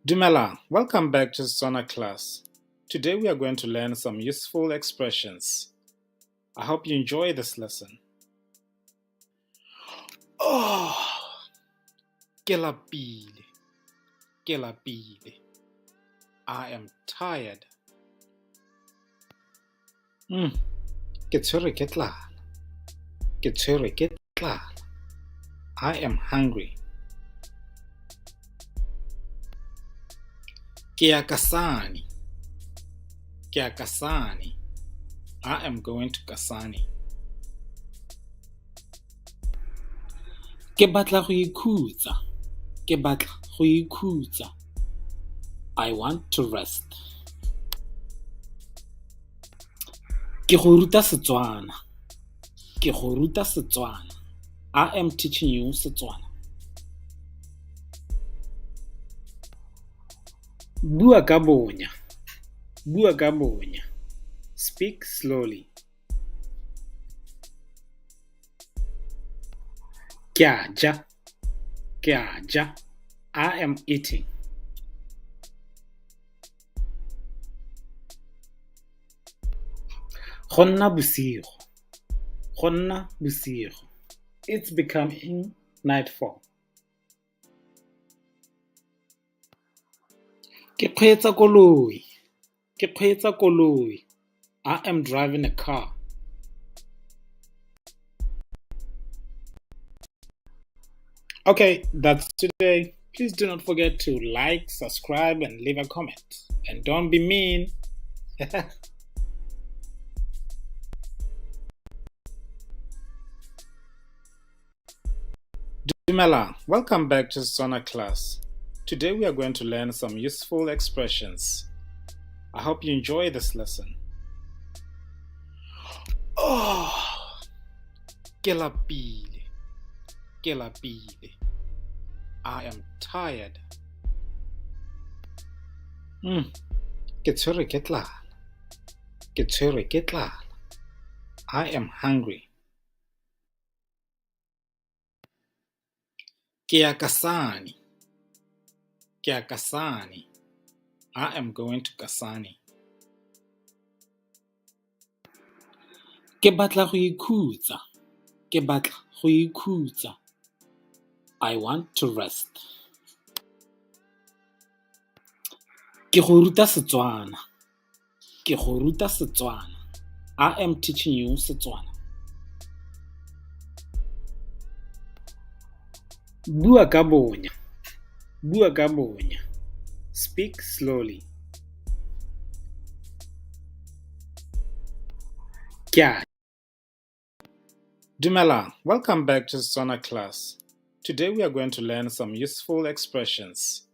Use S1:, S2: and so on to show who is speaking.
S1: Dumelang, welcome back to Setswana class. Today we are going to learn some useful expressions. I hope you enjoy this lesson. Oh, ke lapile. Ke lapile. I am tired. Ke tshwerwe ke tlala. Ke tshwerwe ke tlala. I am hungry. Ke ya Kasane. Ke ya Kasane. I am going to Kasane. Ke batla go ikhutsa. Ke batla go ikhutsa. I want to rest. Ke go ruta Setswana. Ke go ruta Setswana. I am teaching you Setswana. Bua ka bonya. Bua ka bonya. Speak slowly. Ke a ja. Ke a ja. I am eating. Go nna bosigo. Go nna bosigo. It's becoming nightfall. Ke kgweetsa koloi. Ke kgweetsa koloi. I am driving a car. Okay, that's today. Please do not forget to like, subscribe, and leave a comment. And don't be mean. Dumelang, welcome back to Setswana class. Today we are going to learn some useful expressions. I hope you enjoy this lesson. Oh, ke lapile. Ke lapile. I am tired. Ke tshwerwe ke tlala. Ke tshwerwe ke tlala. I am hungry. Ke ya Kasane. Ke ya Kasane. I am going to Kasane. Ke batla go ikhutsa. Ke batla go ikhutsa. I want to rest. Ke go ruta Setswana. Ke go ruta Setswana. I am teaching you Setswana. Bua ka bonya. Bua ka bonya. Speak slowly. Ke a Dumelang, welcome back to Setswana class. Today we are going to learn some useful expressions.